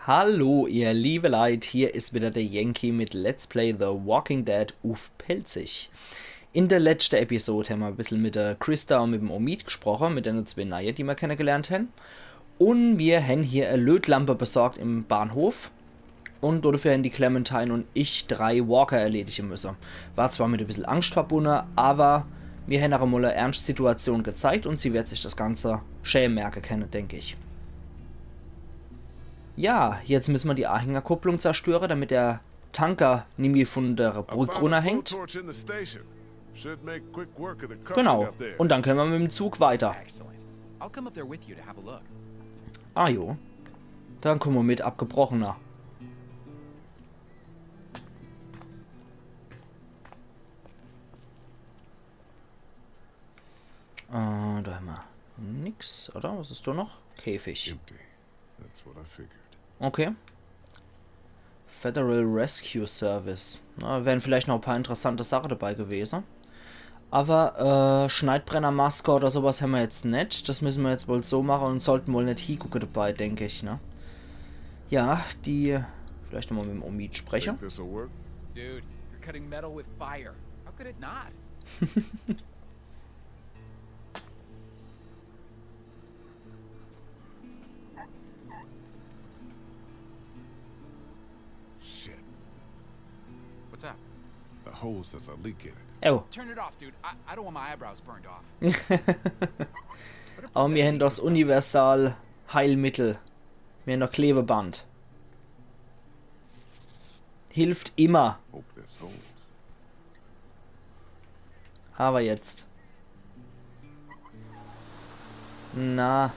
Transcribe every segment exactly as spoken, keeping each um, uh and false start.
Hallo, ihr liebe Leit, hier is wieder der Yankee mit Let's Play The Walking Dead uff Pälzisch. In der letschte Episode hämmer e bissel mit der Christa un mit dem Omid gesproche, mit denne zwee Neie, die mer kennegelernt hän. Un mir hän hier e Lötlampe besorgt im Bahnhof. Un dodefür hän die Clementine un ich drei Walker erledige müsse. War zwar mit e bissel Angscht verbunne, awwer mir hän ach emol e ernscht Situation gezeigt un sie werd sich das Ganze schä merke kenne, denk ich. Ja, jetzt müsse mer die Ahängerkupplung zerstöre, damit der Tanker nimmi vun der Brück runnerhängt. Genau. Un dann kenne mer mit dem Zug weiter. Excellent. I'll come up there with you to have a look. Ah jo. Dann kumme mer mit, Abgebrochener. Äh, do hämmer nix, oder? Was is do noch? Käfig. Empty. That's what I figured. Okay. Federal Rescue Service. Na, wären vielleicht noch e paar interessante Sache dabei gewese. Awwer, äh, Schneidbrennermaske oder sowas hämmer jetzt net. Das müsse mer jetzt wohl so mache un sollten wohl net hiegucke dabei, denk ich, ne? Ja, die. Vielleicht nochmol mit dem Omid spreche. Think this'll work? Dude, you're cutting metal with fire. How could it not? Shit. What's up? The hose has a leak in it. Oh. Turn it off, dude. I, I don't want my eyebrows burned off. Awwer mir hän das Universal-Heilmittel. Mir hän noch Klebeband. Hilft immer. Hope this holds. Awwer jetzt. Na,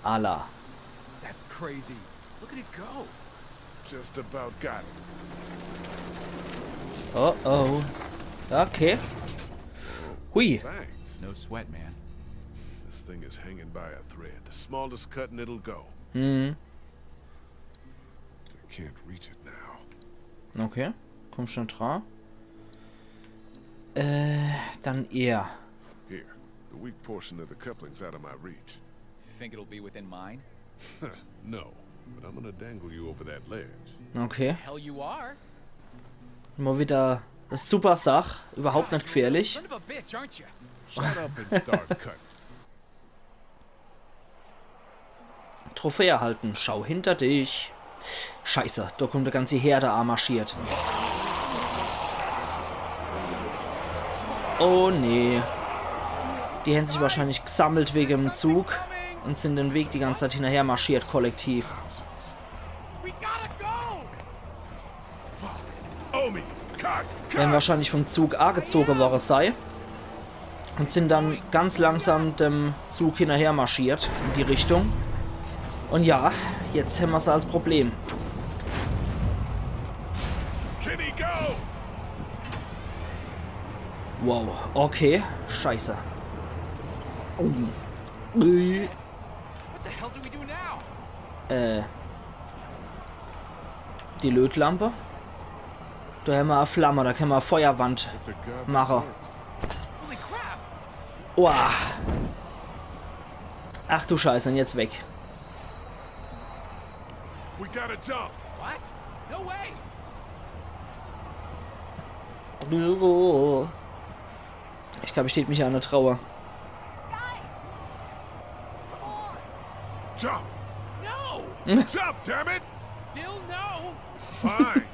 alla. That's crazy. Look at it go. Just about got it. Oh oh. Okay. Hui. Thanks. No sweat, man. This thing is hanging by a thread. The smallest cut and it'll go. Hm. I can't reach it now. Okay. Komm schon dra. Äh, dann er. Here, the weak portion of the coupling's out of my reach. Think it'll be within mine? No, but I'm gonna dangle you over that ledge. Okay. Hell you are. Mol wieder e super Sach. Überhaupt net gefährlich. Son of a bitch, aren't you? Shut up and start cutting. Trophäe erhalten. Schau hinter dich. Scheiße, do kommt e ganzi Herde amarschiert. Oh nee. Die hän sich wahrscheinlich gesammelt wege dem Zug un sin den Weg die ganze Zeit hinnerher marschiert, kollektiv. We gotta go! Fuck. Omid, cut, cut! Wern wahrscheinlich vum Zug agezoge worre sei un sin dann ganz langsam dem Zug hinnerher marschiert in die Richtung. Un ja, jetzt hämmer se als Problem. Kitty, go! Wow, okay, scheiße. Oh. Äh. What the hell do we do now? Äh. Die Lötlampe. Do hämmer e Flamme, do kenne mer e Feuerwand mache. Holy crap! Uah. Ach du Scheiße, un jetzt weg. We gotta jump. What? No way! Ich glaab, ich tät mich aa net traue. Jump! No! Jump, damn it! Still no! Fine.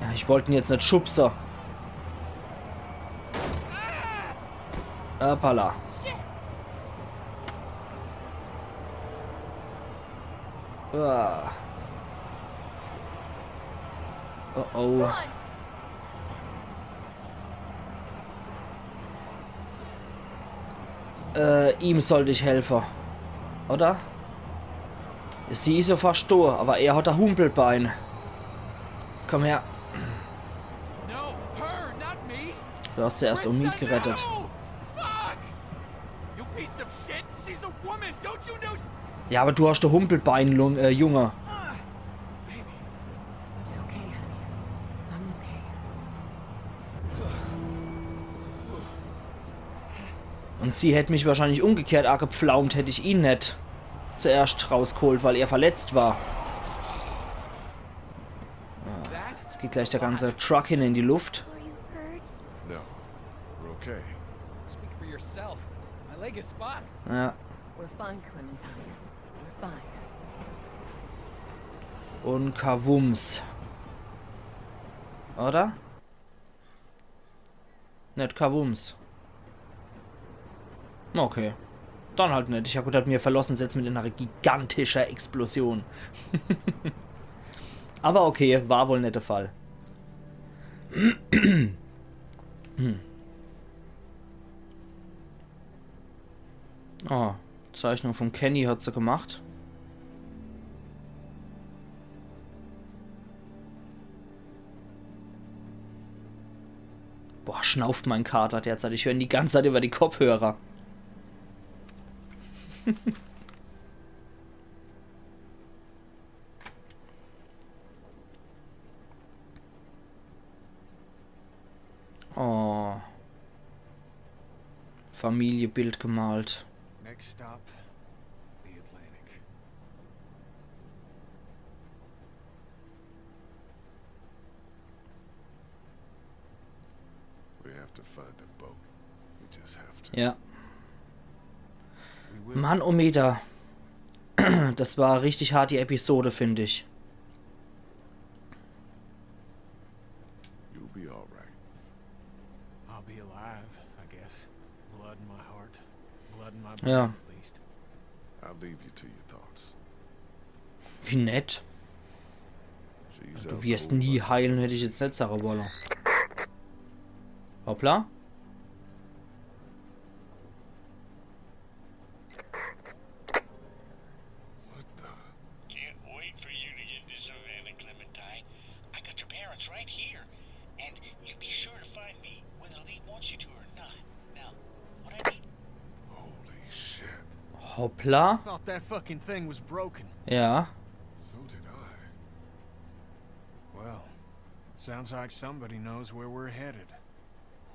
Ja, ich wollt en jetzt net schubse. Hoppala. Shit! Ah. Oh oh. Äh, ihm sollt ich helfe. Oder? Sie is jo fascht do, awwer er hat e Humpelbein. Komm her. No, her, not me. Du hast zuerscht Omid gerettet. No! Fuck! You piece of shit! She's a woman, don't you know? Ja, awwer du hast e Humpelbein, Lung-, äh, Junge. Baby. It's okay, honey. I'm okay. Un sie hätt mich wahrscheinlich umgekehrt agepflaumt, hätt ich ihn net. zuerscht rausgeholt, weil er verletzt war. Ah, jetzt geht gleich der ganze Truck hin in die Luft. Are you hurt? No, we're okay. Speak for yourself. My leg is fucked. Ja. We're fine, Clementine. We're fine. Und Kawumms. Oder? Net Kawumms. Okay. Dann halt net. Ich hab gedacht, mir verlossen se jetzt mit einer gigantischer Explosion. Aber okay, war wohl net der Fall. Hm. Oh, Zeichnung von Kenny hat se gemacht. Boah, schnauft mein Kater derzeit. Ich höre ihn die ganze Zeit über die Kopfhörer. Oh. Familiebild gemalt. Next stop, the Atlantic. We have to find a boat. We just have to. Ja. We will. Mann, oh Meter. Das war richtig hart, die Episode, finde ich. You'll be all right. I'll be alive, I guess. Blood in my heart. Blood in my brain, Ja. At least. I'll leave you to your thoughts. Wie nett. She's Du out cold Wirst nie blooded. heilen, hätte ich jetzt net sagen wollen. Hoppla. What the? Can't wait for you to get to Savannah, Clementine. I got your parents right here. And you be sure to find me, whether Lee wants you to or not. Now, what I need Holy shit. Hoppla. Thought that fucking thing was broken. Ja. So did I. Well, it sounds like somebody knows where we're headed.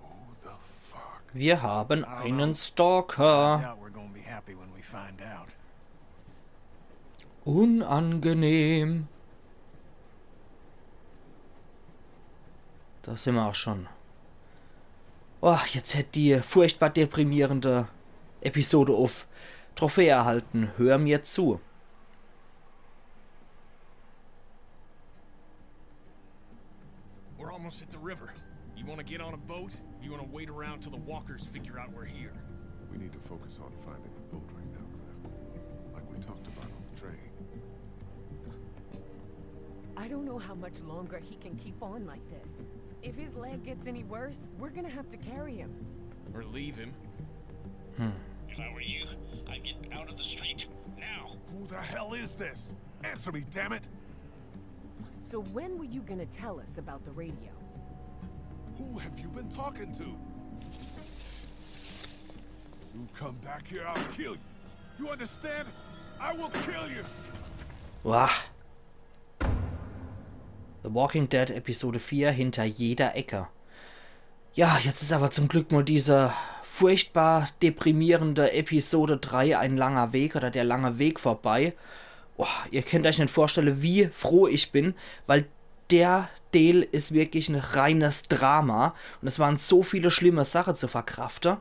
Who the fuck? Wir haben I don't einen know. Stalker. Doubt we're gonna be happy when we find out. Unangenehm. Da sind wir auch schon. Oh, jetzt hätte die furchtbar deprimierende Episode auf Trophäe erhalten. Hör mir zu. We're almost at the river. You want to get on a boat? You want to wait around till the walkers figure out we're here? We need to focus on finding the boat right now, Clem. Like we talked about on the train. I don't know how much longer he can keep on like this. If his leg gets any worse, we're gonna have to carry him. Or leave him? If I were you, I'd get out of the street now. Who the hell is this? Answer me, damn it! So when were you gonna tell us about the radio? Who have you been talking to? You come back here, I'll kill you. You understand? I will kill you! Wah. The Walking Dead Episode vier, hinter jeder Ecke. Ja, jetzt ist aber zum Glück mal diese furchtbar deprimierende Episode drei, ein langer Weg oder der lange Weg vorbei. Boah, ihr könnt euch net vorstellen, wie froh ich bin, weil der Deel ist wirklich ein reines Drama und es waren so viele schlimme Sachen zu verkraften.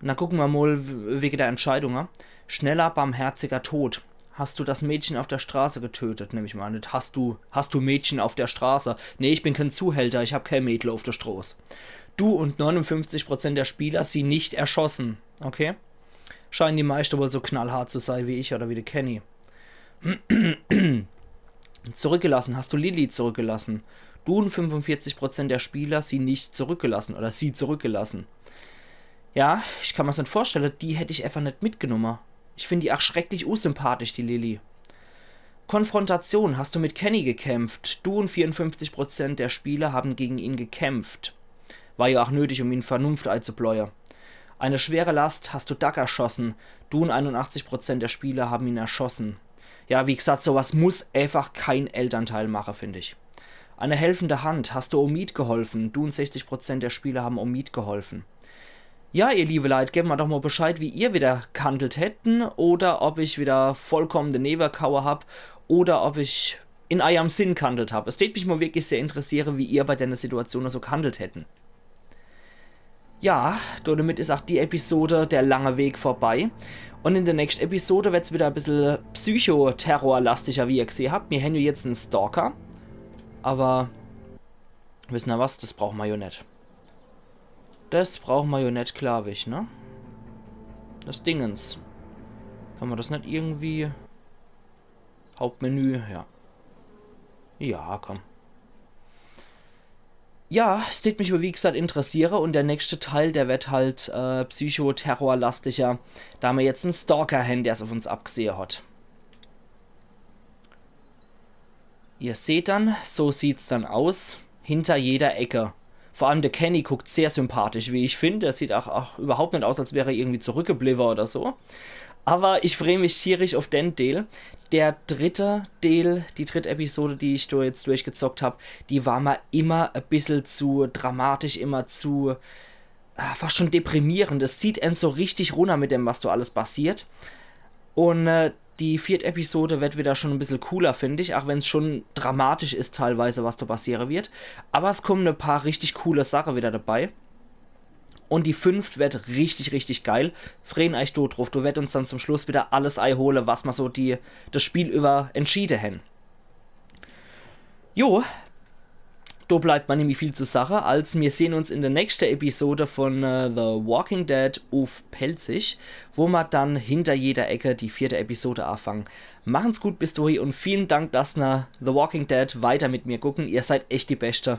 Und dann gucken wir mal w- wegen der Entscheidung. Schneller barmherziger Tod. Hast du das Mädchen auf der Straße getötet? Nehme ich mal an. Nicht hast du, hast du Mädchen auf der Straße? Nee, ich bin kein Zuhälter, ich hab kein Mädel auf der Straße. Du und neunundfünfzig Prozent der Spieler sie nicht erschossen. Okay. Scheinen die meisten wohl so knallhart zu sein wie ich oder wie der Kenny. Zurückgelassen. Hast du Lilly zurückgelassen? Du und fünfundvierzig Prozent der Spieler sie nicht zurückgelassen oder sie zurückgelassen. Ja, ich kann mir's net vorstellen, die hätt ich einfach net mitgenommen. Ich find die auch schrecklich unsympathisch, die Lilly. Konfrontation, hast du mit Kenny gekämpft? Du und vierundfünfzig Prozent der Spieler haben gegen ihn gekämpft. War ja auch nötig, um ihm Vernunft eizubläue. Eine schwere Last, hast du Doug erschossen? Du und einundachtzig Prozent der Spieler haben ihn erschossen. Ja, wie gesagt, sowas muss einfach kein Elternteil machen, find ich. Eine helfende Hand, hast du Omid geholfen? Du und sechzig Prozent der Spieler haben Omid geholfen. Ja, ihr liebe Leit, gebt mer doch mo Bescheid, wie ihr wieder ghandelt hätten oder ob ich wieder vollkommen denewe ghaue hab oder ob ich in eierm Sinn ghandelt hab. Es tät mich mo wirklich sehr interessiere, wie ihr bei denne Situation so ghandelt hätten. Ja, domit is ach die Episode Der lange Weg vorbei. Un in de nächscht Episode werd's wieder e bissel psychoterrorlastiger, wie ihr gsehe habt. Mir hän jo jetzt en Stalker. Awwer, wissener was, des brauche mer jo net. Des brauche mer jo net, glaab ich, ne? Des Dingens. Kann mer des net irgendwie... Hauptmenü, ja. Ja, komm. Ja, es tät mich awwer wie gsaat interessiere un de nächschte Teil, der werd halt äh, psychoterrorlastiger, da mer jetzt en Stalker hän, der's uff uns abgsehe hot. Ihr seht dann, so sieht's dann aus, hinter jeder Ecke. Vor allem de Kenny guckt sehr sympathisch, wie ich find. Der sieht ach, ach überhaupt net aus, als wär er irgendwie zurückgebliwwe oder so. Awwer ich free mich tierisch uff den Deel. De dritte Deel, die dritt Episode, die ich do jetzt durchgezockt hab, die war mer immer e bissel zu dramatisch, immer zu äh, fast schun deprimierend. Es zieht ään so richtig runner mit dem, was do alles passiert. Un äh, die viert Episode werd wieder schun e bissel cooler, find ich, ach wenn's schun dramatisch is teilweise, was do passiere werd. Awwer es kumme e paar richtig coole Sache wieder dabei. Un die fünft werd richtig, richtig geil. Freen eich do druff. Do werd uns dann zum Schluss wieder alles eihole, was mer so die, des Spiel über entschiede hän. Jo, do bleibt mer nimmi viel zu sache, als mir sehn uns in de nächschte Episode vun äh, The Walking Dead uff Pälzisch, wo mer dann hinter jeder Ecke die vierte Episode aafange. Machen's gut bis dohi un vielen Dank, dass ner The Walking Dead weiter mit mir gucken. Ihr seid echt die Beschte.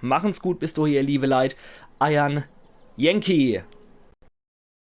Machen's gut bis dohi, ihr liebe Leit. Eiern Yankee.